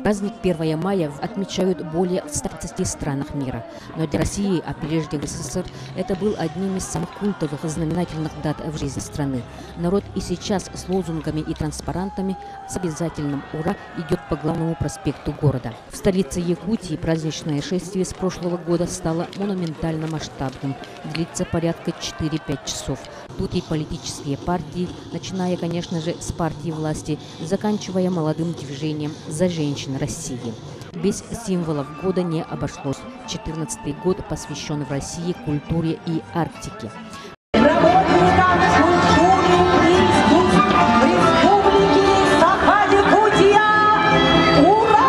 Праздник 1 мая отмечают более 130 странах мира. Но для России, а прежде в СССР, это был одним из самых культовых и знаменательных дат в жизни страны. Народ и сейчас с лозунгами и транспарантами с обязательным «Ура!» идет по главному проспекту города. В столице Якутии праздничное шествие с прошлого года стало монументально масштабным. Длится порядка 4-5 часов. Тут и политические партии, начиная, конечно же, с партии власти, заканчивая молодым движением «За женщин России». Без символов года не обошлось. 14 год посвящен в России культуре и Арктике. Работникам культуры и искусств Республики Саха-Якутия! Ура!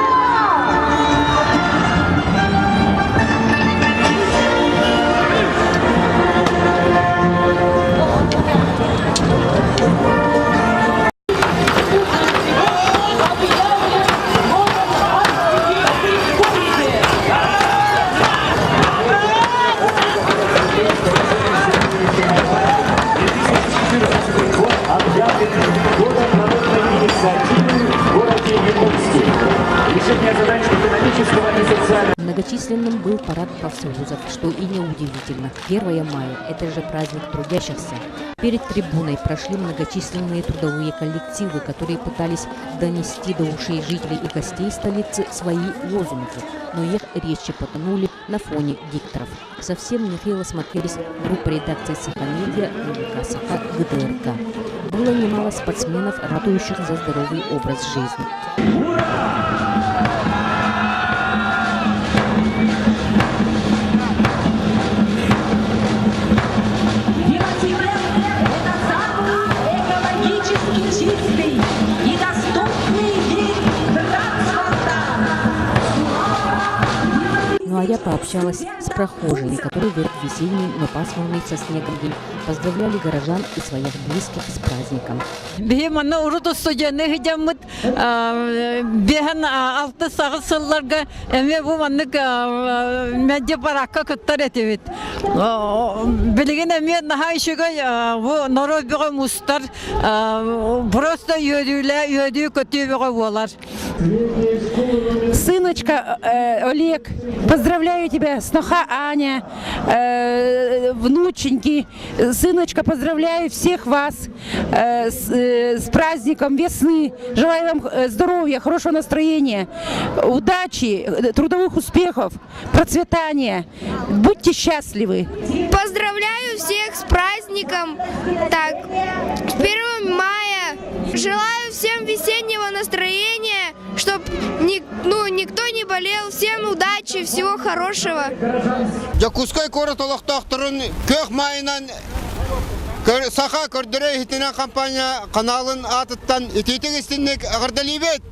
Многочисленным был парад профсоюзов, что и неудивительно. 1 мая – это же праздник трудящихся. Перед трибуной прошли многочисленные трудовые коллективы, которые пытались донести до ушей жителей и гостей столицы свои лозунги, но их речи потонули на фоне дикторов. Совсем нехило смотрелись группа редакции «Сахамедиа» ВК «Саха» ГДРК. Было немало спортсменов, ратующих за здоровый образ жизни. Велосипед – это самый экологически чистый и доступный вид транспорта. Ну а я пообщалась с прохожими, которые в этот весенний, но пасмурный со снегом день поздравляли горожан и своих близких с праздником. Биһи манна урут устудьуонныы сылдьаммыт биэһэн алты саҕыс сылларга эмиэ бу маннык мэлдьи параакка кыттар этибит. Билигин эмиэ наһаа үчүгэй бу норуот бөҕө мустар просто үөрүүлээ үөрүү-көтүү бөҕө буолар. Сыночка э, Олег, поздравляю тебя, сноха Аня, э, внученьки. Сыночка, поздравляю всех вас э, с, э, с праздником весны. Желаю вам э, здоровья, хорошего настроения, удачи, э, трудовых успехов, процветания. Будьте счастливы. Поздравляю всех с праздником. Так, с 1 мая. Желаю всем весеннего настроения, чтобы ну, никто не болел. Всем удачи, всего хорошего. Дьокуускай куорат олохтоохторун күөх маайынан Саха көрдөрө иһитинэн компания каналын аатыттан итиитик истинник эҕэрдэлиибит!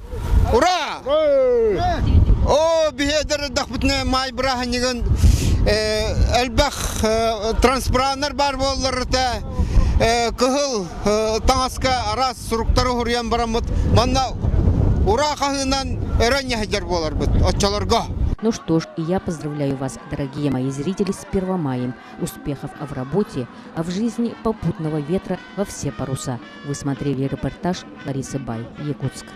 Ура! Оо, биһиэдэр эрдэхпитинэ маай бырааһынньыгын элбэх транспараннар баар буоллар кыһыл таҥаска араас суруктары суруйан бараммыт манна ура хаһыынан өрө ньэһдьэр буоларбыт оччолорго. Ну что ж, и я поздравляю вас, дорогие мои зрители, с Первомаем. Успехов в работе, а в жизни попутного ветра во все паруса. Вы смотрели репортаж Ларисы Бай, Якутск.